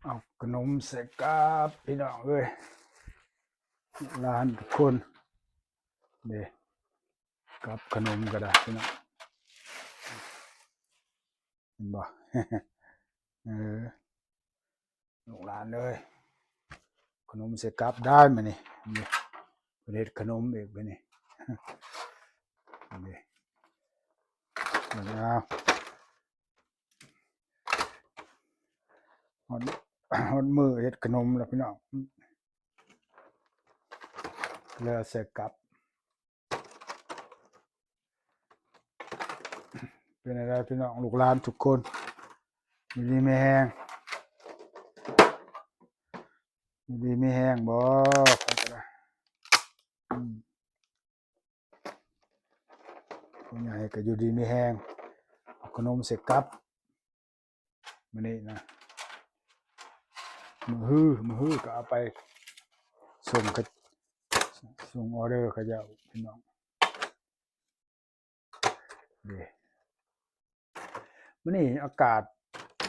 ເອົາຂະໜົມໃສ່ກາບ ພີ່ນ້ອງເອີຍ ຫຼານທຸກຄົນ ເດ້ ກັບຂະໜົມກໍໄດ້ພີ່ນ້ອງ ເຫັນບໍ່? ເອີ ລູກຫຼານເອີຍ ຂະໜົມໃສ່ກັບໄດ້ມື້ນີ້ ນີ້ ເພິ່ນເຮັດຂະໜົມອີກມື້ນີ້ ນີ້ ເອົາ ຮອດ ຮອດມື້ເຮັດຂະໜົມແລ້ວພີ່ນ້ອງ ເຫຼືອໃສ່ກັບ ເປັນຈັ່ງໃດພີ່ນ້ອງ ລູກຫຼານທຸກຄົນ ຢູ່ດີມີແຮງ ຢູ່ດີມີແຮງບໍ່? ຂ້ອຍກໍໄດ້ ອືມ ຜູ້ໃຫຍ່ກໍຢູ່ດີມີແຮງ ເອົາຂະໜົມໃສ່ກັບ ມື້ນີ້ນະ ມື້ຮື ມື້ຮືກໍເອົາໄປສົ່ງ ສົ່ງອໍເດີເຂົາເຈົ້າ ພີ່ນ້ອງ ເດ້ ມື້ນີ້ອາກາດ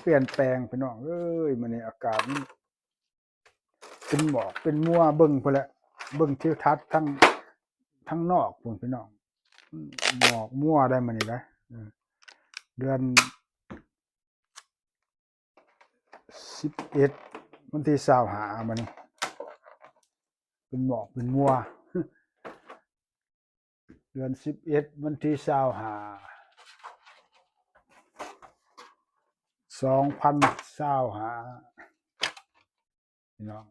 ປ່ຽນແປງ ພີ່ນ້ອງເອີຍ ມື້ນີ້ອາກາດມັນ ເປັນໝອກເປັນມົວ ເບິ່ງພຸ້ນແຫຼະ ເບິ່ງທິວທັດທາງ ທາງນອກພຸ້ນພີ່ນ້ອງ ໝອກມົວໄດ໋ມື້ນີ້ໄດ໋ ເດືອນສິບເອັດ ວັນທີຊາວຫ້າ ມື້ນີ້ ເປັນໝອກເປັນມົວ ເດືອນສິບເອັດ ວັນທີຊາວຫ້າ ສອງພັນຊາວຫ້າ ພີ່ນ້ອງ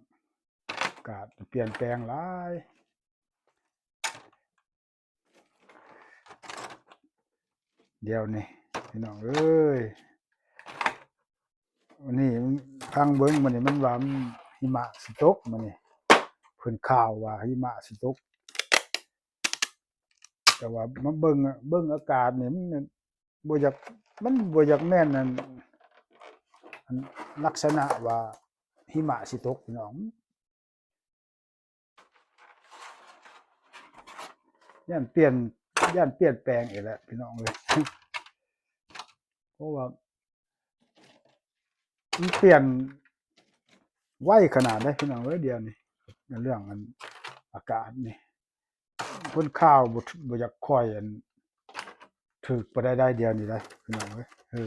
ອາກາດປ່ຽນແປງຫຼາຍ ດຽວນີ້ ພີ່ນ້ອງເອີຍ ມື້ນີ້ຟັງເບິ່ງ ມື້ນີ້ມັນວ່າຫິມະຊິຕົກ ມື້ນີ້ເພິ່ນຂ່າວວ່າຫິມະຊິຕົກ ແຕ່ວ່າມາເບິ່ງ ເບິ່ງອາກາດນີ້ມັນບໍ່ຢາກ ມັນບໍ່ຢາກແມ່ນອັນ ອັນລັກສະນະວ່າຫິມະຊິຕົກ ພີ່ນ້ອງ ຢ້ານປ່ຽນ ຢ້ານປ່ຽນແປງອີກແລ້ວ ພີ່ນ້ອງເອີຍ ເພາະວ່າມັນປ່ຽນໄວຂະໜາດໃດ ພີ່ນ້ອງເອີຍ ດຽວນີ້ ເລື່ອງອັນອາກາດນີ້ ເພິ່ນຂ່າວບໍ່ ບໍ່ຢາກຄ່ອຍອັນຖືກປານໃດ ດຽວນີ້ໄດ໋ ພີ່ນ້ອງເອີຍ ເອີ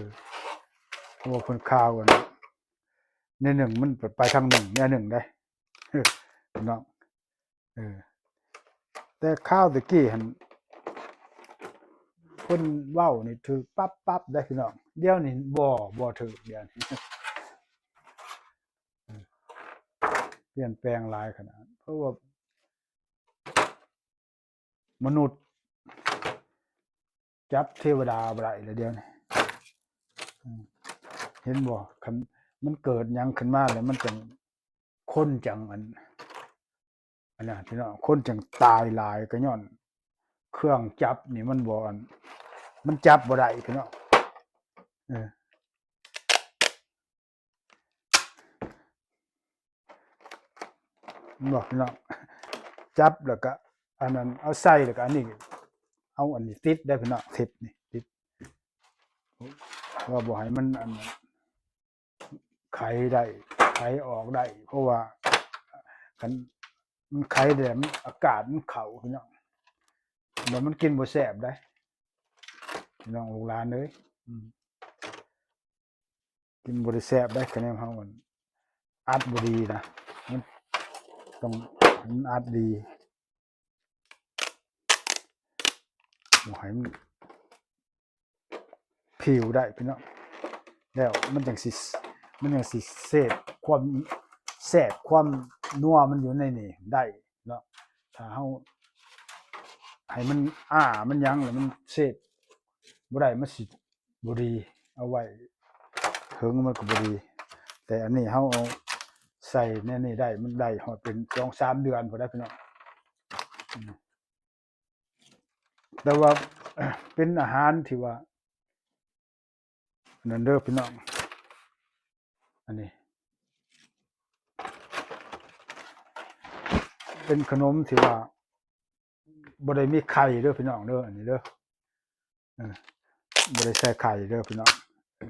ເພາະວ່າເພິ່ນຂ່າວອັນ ແນວໜຶ່ງມັນໄປທາງໜຶ່ງ ແນວໜຶ່ງໄດ໋ ເອີ ພີ່ນ້ອງ ເອີ ແຕ່ຂ່າວແຕ່ກີ້ຫັ້ນ ເພິ່ນເວົ້ານີ້ຖືກປັບໆ ໄດ໋ ພີ່ນ້ອງ ດຽວນີ້ບໍ່ ບໍ່ຖືກ ດຽວນີ້ ເອີ ປ່ຽນແປງຫຼາຍຂະໜາດ ເພາະວ່າ ມະນຸດຈັບເທວະດາບໍ່ໄດ້ແລ້ວດຽວນີ້ ເຫັນບໍ່? ຄັນມັນເກີດຫຍັງຂຶ້ນມາແລ້ວ ມັນຈັ່ງ ຄົນຈັ່ງອັນ ອັນນັ້ນພີ່ນ້ອງ ຄົນຈັ່ງຕາຍຫຼາຍ ກໍຍ້ອນເຄື່ອງຈັບນີ້ມັນບໍ່ ອັນ ມັນຈັບບໍ່ໄດ້ພີ່ນ້ອງ ເອີ. ເຫັນບໍ່ພີ່ນ້ອງ? ຈັບແລ້ວກະອັນນັ້ນເອົາໃສ່ ແລ້ວກະອັນນີ້ເອົາອັນນີ້ຕິດໄດ້ພີ່ນ້ອງ ຕິດນີ້ຕິດ ເພື່ອບໍ່ໃຫ້ມັນອັນໄຂໄດ້ ໄຂອອກໄດ້ ເພາະວ່າຄັນມັນໄຂແລ້ວ ອາກາດມັນເຂົ້າພີ່ນ້ອງ ແລ້ວມັນກິນບໍ່ແຊບໃດ໋ ພີ່ນ້ອງລູກຫຼານເອີຍ ອືມ. ກິນບໍ່ໄດ້ແຊບໃດ໋ ຄະແນນເຮົາອັນອັດບໍ່ດີນະ ມັນຕ້ອງ ມັນອັດດີ ບໍ່ໃຫ້ມັນຜິວໄດ້ພີ່ນ້ອງ ແລ້ວມັນຈັ່ງຊິ ມັນຈັ່ງຊິເສບຄວາມແຊບ ຄວາມນົວມັນຢູ່ໃນນີ້ໄດ້ເນາະ ຖ້າເຮົາໃຫ້ມັນອ້າ ມັນຫຍັງ ແລ້ວມັນເສບບໍ່ໄດ້ ມັນຊິ ບໍ່ດີ ເອົາໄວ້ເຖິງມັນກໍບໍ່ດີ ແຕ່ອັນນີ້ເຮົາເອົາໃສ່ໃນນີ້ໄດ້ ມັນໄດ້ຮອດເປັນສອງສາມເດືອນພຸ້ນນະພີ່ນ້ອງ ອືມ ແຕ່ວ່າເປັນອາຫານທີ່ວ່ານັ້ນເດີພີ່ນ້ອງ ອັນນີ້ເປັນຂະໜົມທີ່ວ່າ ບໍ່ໄດ້ມີໄຂ່ເດີພີ່ນ້ອງເດີ ອັນນີ້ເດີ ເອີ ບໍ່ໄດ້ໃສ່ໄຂ່ເດີພີ່ນ້ອງ ເອີ ເອີ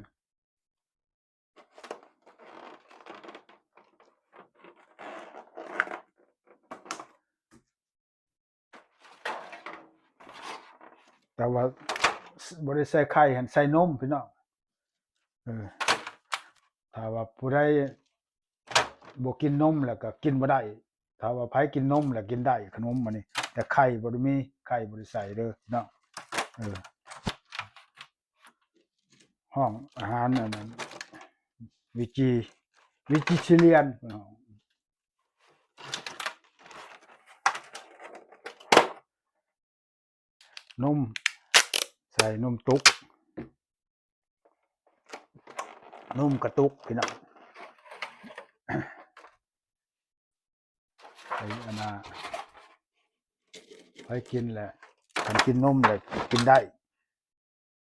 ແຕ່ວ່າບໍ່ໄດ້ໃສ່ໄຂ່ຫັ້ນ ໃສ່ນົມພີ່ນ້ອງ. ເອີ ຖ້າວ່າຜູ້ໃດບໍ່ກິນນົມແລ້ວກໍກິນບໍ່ໄດ້. ຖ້າວ່າໃຜກິນນົມແລ້ວກິນໄດ້ຂະໜົມອັນນີ້ ແຕ່ໄຂ່ບໍ່ໄດ້ມີ ໄຂ່ບໍ່ໄດ້ໃສ່ເດີພີ່ນ້ອງ. ເອີ ຫ້ອງອາຫານອັນນັ້ນ Vege- Vegetarian ພີ່ນ້ອງ. ນົມ ໃສ່ນົມຕຸກ ນົມກະຕຸກພີ່ນ້ອງ. ໄປອັນນ່າ ໄປກິນແຫຼະ ຄັນກິນນົມແຫຼະກິນໄດ້.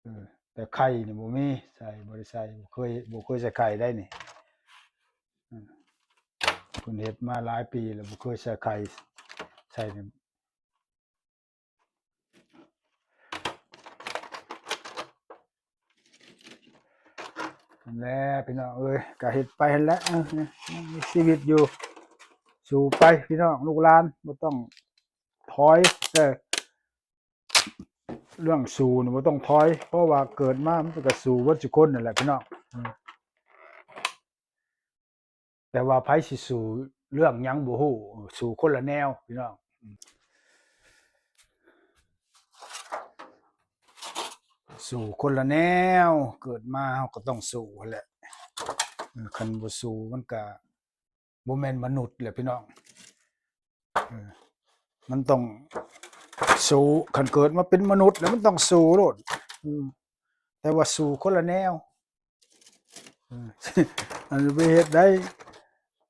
ເອີ ແຕ່ໄຂ່ນີ້ບໍ່ມີໃສ່ ບໍ່ໄດ້ໃສ່ ບໍ່ເຄີຍ ບໍ່ເຄີຍໃສ່ໄຂ່ໄດ້ນີ້. ເອີ ເພິ່ນເຮັດມາຫຼາຍປີແລ້ວ ບໍ່ເຄີຍໃສ່ໄຂ່ໃສ່ນີ້. ນັ້ນແຫຼະພີ່ນ້ອງເອີຍ ກະເຮັດໄປຫັ້ນແຫຼະ ເອີ ຍັງມີຊີວິດຢູ່ ສູ້ໄປພີ່ນ້ອງ ລູກຫຼານບໍ່ຕ້ອງຖອຍເດີ. ເລື່ອງສູ້ນີ້ບໍ່ຕ້ອງຖອຍ ເພາະວ່າເກີດມາມັນກໍສູ້ເບິດທຸກຄົນນັ້ນແຫຼະພີ່ນ້ອງ. ແຕ່ວ່າໃຜຊິສູ້ເລື່ອງຫຍັງບໍ່ຮູ້ ສູ້ຄົນລະແນວພີ່ນ້ອງ ສູ້ຄົນລະແນວ. ເກີດມາເຮົາກໍຕ້ອງສູ້ຫັ້ນແຫຼະ ເອີ ຄັນບໍ່ສູ້ມັນກະບໍ່ແມ່ນມະນຸດແຫຼະພີ່ນ້ອງ. ເອີ ມັນຕ້ອງສູ້ ຄັນເກີດມາເປັນມະນຸດແລ້ວມັນຕ້ອງສູ້ໂລດ. ເອີ ແຕ່ວ່າສູ້ຄົນລະແນວ. ເອີ ອັນໄປເຮັດໄດ້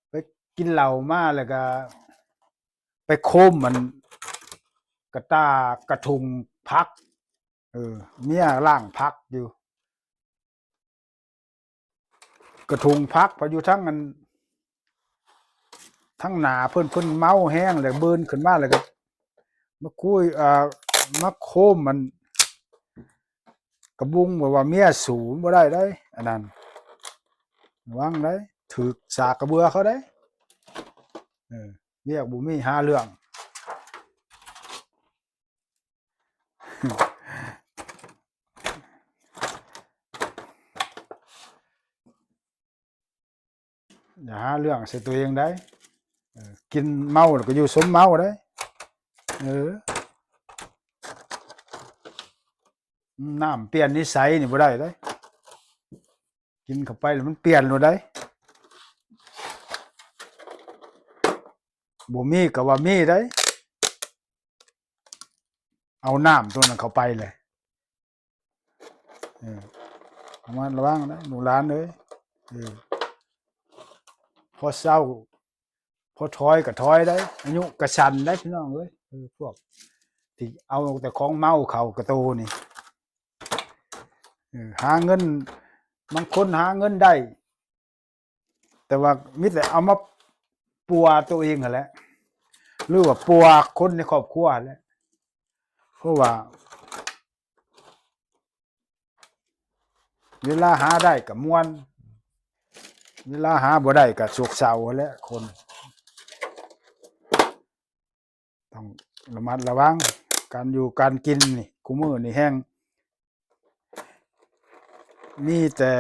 ໄປກິນເຫຼົ້າມາແລ້ວກະໄປໂຄມມັນກະຕ່າກະທຸງຜັກ. ເອີ ເມຍລ້າງຜັກຢູ່ ກະທຸງຜັກ ເພິ່ນຢູ່ທາງອັນ ທາງໜ້າເພິ່ນ ເພິ່ນເມົາແຮງແລ້ວບືນຂຶ້ນມາ ແລ້ວກໍມາຄຸຍ ເອີ ມາໂຄມມັນກະບຸງ ແບບວ່າເມຍສູ້ບໍ່ໄດ້ເດ້ ອັນນັ້ນ ລະວັງເດ້ ຖືກສາກກະເບືອເຂົາເດ້. ເອີ ວຽກບໍ່ມີ ຫາເລື່ອງ. ຢ່າຫາເລື່ອງໃສ່ຕົວເອງໄດ໋. ເອີ ກິນເມົາແລ້ວກໍຢູ່ສົມເມົາໄດ໋. ເອີ ນ້ຳປ່ຽນນິໄສນີ້ບໍ່ໄດ້ເດ້. ກິນເຂົ້າໄປແລ້ວມັນປ່ຽນໂລດໄດ໋. ບໍ່ມີກໍວ່າມີໄດ໋. ເອົານ້ຳຕົວນັ້ນເຂົ້າໄປແຫຼະ. ເອີ ລະມັດລະວັງນະລູກຫຼານເອີຍ. ເອີ ພໍເຊົາ ພໍຖອຍກໍຖອຍໄດ໋ ອາຍຸກໍສັ້ນໄດ໋ ພີ່ນ້ອງເອີຍ. ເອີ ພວກທີ່ເອົາແຕ່ຂອງເມົາເຂົ້າກະໂຕນີ້ ເອີ ຫາເງິນ ບາງຄົນຫາເງິນໄດ້ ແຕ່ວ່າມີແຕ່ເອົາມາປົວໂຕເອງຫັ້ນແຫຼະ ຫຼືວ່າປົວຄົນໃນຄອບຄົວຫັ້ນແຫຼະ. ເພາະວ່າເວລາຫາໄດ້ກໍມ່ວນ ເວລາຫາບໍ່ໄດ້ກໍໂສກເສົ້າຫັ້ນແຫຼະຄົນ. ຕ້ອງລະມັດລະວັງການຢູ່ການກິນນີ້ ຄູ່ມື້ນີ້ແຮ່ງມີແຕ່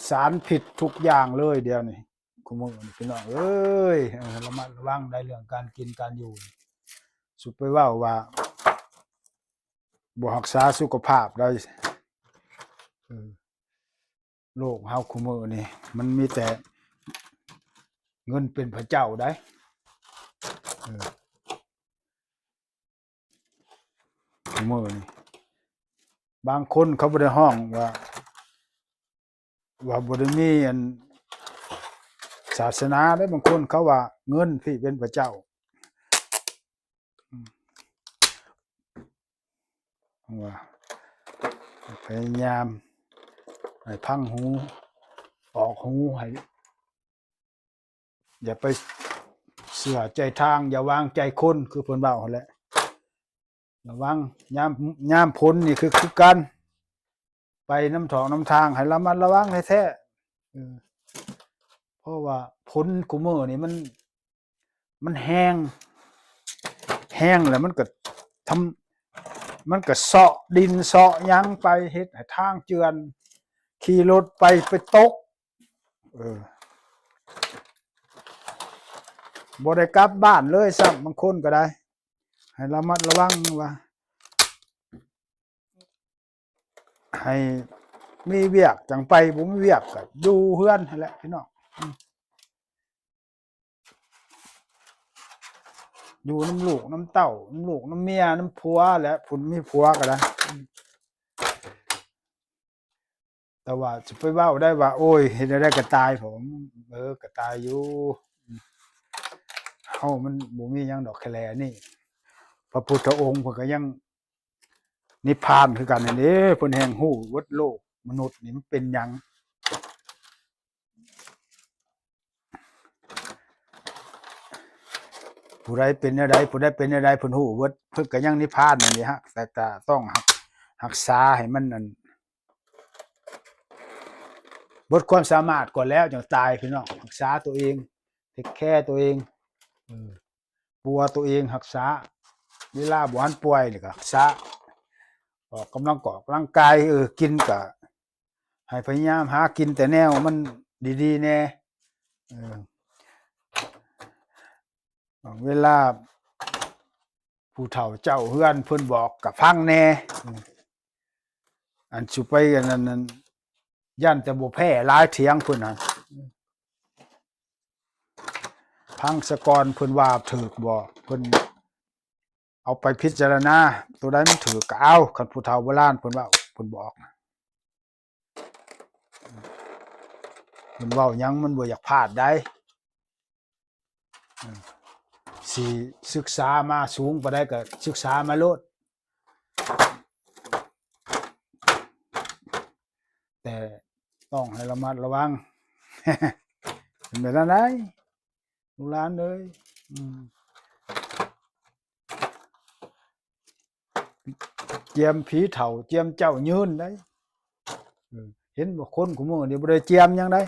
ສານພິດທຸກຢ່າງເລີຍດຽວນີ້ ຄູ່ມື້ນີ້ພີ່ນ້ອງເອີຍ. ເອີ ລະມັດລະວັງໃນເລື່ອງການກິນການຢູ່ ສຸໄປເວົ້າວ່າບໍ່ຮັກສາສຸຂະພາບໄດ໋. ເອີ ໂລກເຮົາຄູ່ມື້ນີ້ມັນມີແຕ່ເງິນເປັນພະເຈົ້າໄດ໋. ເອີ ຄູ່ມື້ນີ້ບາງຄົນເຂົາບໍ່ໄດ້ຮ້ອງວ່າ ວ່າບໍ່ໄດ້ມີອັນສາສະໜາເດ້. ບາງຄົນເຂົາວ່າເງິນທີ່ເປັນພະເຈົ້າ. ວ່າພະຍາຍາມໃຫ້ພັງຫູ ອອກຫູ ໃຫ້ ຢ່າໄປເຊື່ອໃຈທາງ ຢ່າວາງໃຈຄົນ ຄືເພິ່ນເວົ້າຫັ້ນແຫຼະ. ລະວັງຍາມ ຍາມຝົນນີ້ຄື ຄືກັນ ໄປນຳຖອກນຳທາງໃຫ້ລະມັດລະວັງແທ້ໆ. ເອີ ເພາະວ່າຝົນຄູ່ມື້ນີ້ມັນ ມັນແຮງ ແຮງແລ້ວມັນກໍທຳ ມັນກໍເຊາະດິນເຊາະຫຍັງໄປ ເຮັດໃຫ້ທາງເຈື່ອນ ຂີ່ລົດໄປ ໄປຕົກ ເອີ ບໍ່ໄດ້ກັບບ້ານເລີຍຊ້ຳ ບາງຄົນກໍໄດ້ ໃຫ້ລະມັດລະວັງວ່າ ໃຫ້ມີວຽກຈັ່ງໄປ ບໍ່ມີວຽກກໍຢູ່ເຮືອນຫັ້ນແຫຼະພີ່ນ້ອງ ອືມ ຢູ່ນຳລູກນຳເຕົ້າ ນຳລູກນຳເມຍ ນຳຜົວແຫຼະ ຜູ້ມີຜົວກໍໄດ້ ອືມ ແຕ່ວ່າຈະໄປເວົ້າໄດ້ວ່າ ໂອ້ຍ ເຮັດແນວໃດກໍຕາຍ ເອີ ກໍຕາຍຢູ່ ເຮົາມັນບໍ່ມີຫຍັງດອກ ແຄ່ແລນີ້ ພະພຸດທະອົງເພິ່ນກໍຍັງນິບພານຄືກັນຫັ້ນເດ້ ເພິ່ນແຮ່ງຮູ້ເບິດໂລກ ມະນຸດນີ້ມັນເປັນຫຍັງ ຜູ້ໃດເປັນແນວໃດ ຜູ້ໃດເປັນແນວໃດ ເພິ່ນຮູ້ເບິດ ເພິ່ນກໍຍັງນິບພານນັ້ນເດ້ຮະ ແຕ່ກໍຕ້ອງຮັກ ຮັກສາໃຫ້ມັນ ອັນ ເບິດຄວາມສາມາດກ່ອນແລ້ວຈັ່ງຕາຍ ພີ່ນ້ອງ ຮັກສາຕົວເອງ ເທກແຄຕົວເອງ ເອີ ປົວຕົວເອງ ຮັກສາ ເວລາບໍ່ທັນປ່ວຍນີ້ກໍຮັກສາ ອອກກຳລັງ ອອກກຳລັງກາຍ ເອີ ກິນກໍໃຫ້ພະຍາຍາມຫາກິນແຕ່ແນວມັນດີໆແດ່ ເອີ ບາງເວລາຜູ້ເຖົ້າເຈົ້າເຮືອນເພິ່ນບອກກໍຟັງແດ່ ອັນຊິໄປອັນນັ້ນ ຢ້ານແຕ່ບໍ່ແພ້ຫຼາຍ ຖຽງເພິ່ນຫັ້ນ ຟັງສາກ່ອນເພິ່ນວ່າຖືກບໍ່ ເພິ່ນເອົາໄປພິຈາລະນາ ໂຕໃດມັນຖືກກໍເອົາ ຄັນຜູ້ເຖົ້າໂບລານເພິ່ນເວົ້າ ເພິ່ນບອກ ເພິ່ນເວົ້າຫຍັງມັນບໍ່ຢາກພາດໃດ ເອີ ຊິສຶກສາມາສູງປານໃດກໍສຶກສາມາໂລດ ແຕ່ຕ້ອງໃຫ້ລະມັດລະວັງ ເປັນແບບນັ້ນໃດ໋ ລູກຫຼານເອີຍ ອືມ ຈຽມຜີເຖົ້າ ຈຽມເຈົ້າຍືນໄດ໋ ເອີ ເຫັນບໍ່ ຄົນຄູ່ມື້ນີ້ບໍ່ໄດ້ຈຽມຫຍັງໃດ໋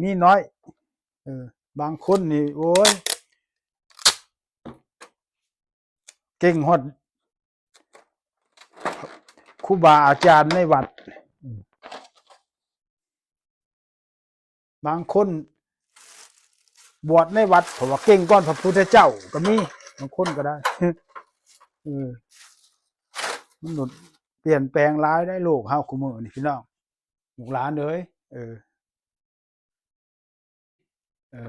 ມີໜ້ອຍ ເອີ ບາງຄົນນີ້ ໂອ້ຍ ເກັ່ງຮອດຄູບາອາຈານໃນວັດ ບາງຄົນບວດໃນວັດ ເພາະວ່າເກັ່ງກ່ອນພະພຸດທະເຈົ້າກໍມີ ບາງຄົນກໍໄດ້ ເອີ ມະນຸດປ່ຽນແປງຫຼາຍໃດ໋ ໂລກເຮົາຄູ່ມື້ນີ້ພີ່ນ້ອງ ລູກຫຼານເອີຍ ເອີ ເອີ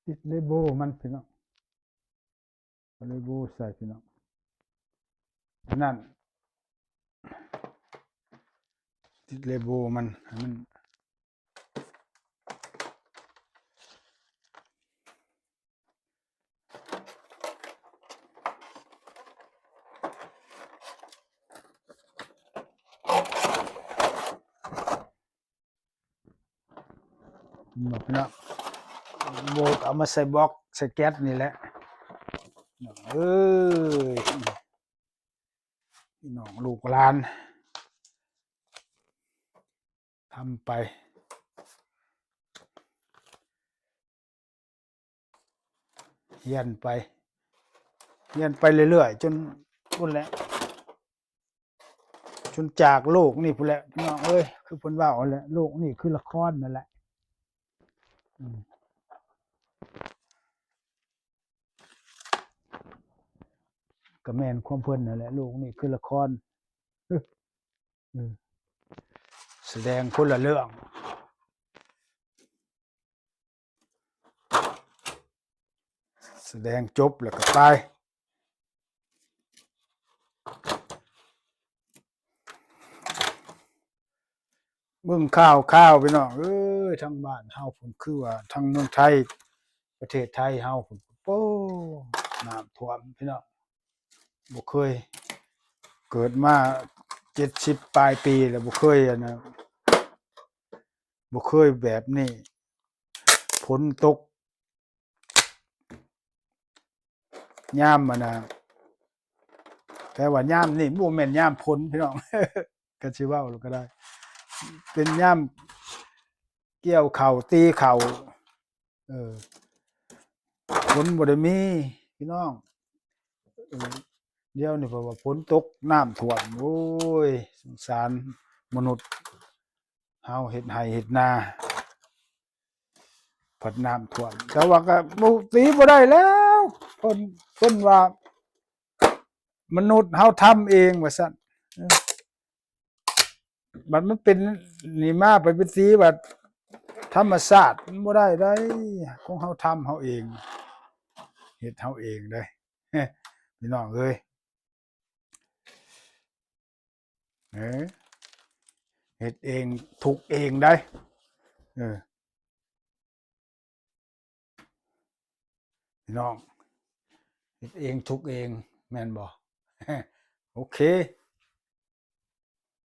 ຕິດເລໂບມັນພີ່ນ້ອງ ເລໂບໃສ່ພີ່ນ້ອງ ອັນນັ້ນ ຕິດເລໂບມັນ ໃຫ້ມັນ ເນາະ ໂບກເອົາມາໃສ່ບລັອກໃສ່ແກັດນີ້ແຫຼະ ເອີຍ ພີ່ນ້ອງລູກຫຼານ ທຳໄປ ຮຽນໄປ ຮຽນໄປເລື້ອຍໆ ຈົນພຸ້ນແຫຼະ ຈົນຈາກໂລກນີ້ພຸ້ນແຫຼະ ພີ່ນ້ອງເອີຍ ຄືເພິ່ນເວົ້າຫັ້ນແຫຼະ ໂລກນີ້ຄືລະຄອນນັ້ນແຫຼະ ອືມ ກໍແມ່ນຄວາມເພິ່ນນັ້ນແຫຼະ ໂລກນີ້ຄືລະຄອນ ອືມ ສະແດງຄົນລະເລື່ອງ ສະແດງຈົບແລ້ວກໍໄປ ເບິ່ງຂ່າວໆ ພີ່ນ້ອງເອີຍ ທາງບ້ານເຮົາພຸ້ນ ຄືວ່າທາງເມືອງໄທ ປະເທດໄທເຮົາພຸ້ນ ໂອ້ ນ້ຳຖ້ວມພີ່ນ້ອງ ບໍ່ເຄີຍ ເກີດມາເຈັດສິບປາຍປີແລ້ວ ບໍ່ເຄີຍ ອັນນະ ບໍ່ເຄີຍແບບນີ້ ຝົນຕົກຍາມ ອັນນະ ແຕ່ວ່າຍາມນີ້ບໍ່ແມ່ນຍາມຝົນພີ່ນ້ອງ ກໍຊິເວົ້າແລ້ວກໍໄດ້ ເປັນຍາມ ກ່ຽວເຂົ້າ ຕີເຂົ້າ ເອີ ຝົນບໍ່ໄດ້ມີພີ່ນ້ອງ ເອີ ດຽວນີ້ເພາະວ່າຝົນຕົກ ນ້ຳຖ້ວມ ໂອ້ຍ ສົງສານມະນຸດເຮົາ ເຮັດໄຮ່ເຮັດນາ ພັດນ້ຳຖ້ວມ ແຕ່ວ່າກໍບໍ່ ຕີບໍ່ໄດ້ແລ້ວ ເພິ່ນ ເພິ່ນວ່າ ມະນຸດເຮົາທຳເອງວ່າຊັ້ນ ເອີ ບັດມັນເປັນນີ້ມາ ໄປໄປຕີວ່າທຳມະຊາດ ມັນບໍ່ໄດ້ໃດ ຂອງເຮົາທຳເຮົາເອງ ເຮັດເຮົາເອງເດ້ ພີ່ນ້ອງເອີຍ ເອີ ເຮັດເອງ ທຸກເອງໃດ ເອີ ພີ່ນ້ອງ ເຮັດເອງ ທຸກເອງ ແມ່ນບໍ່? ໂອເຄ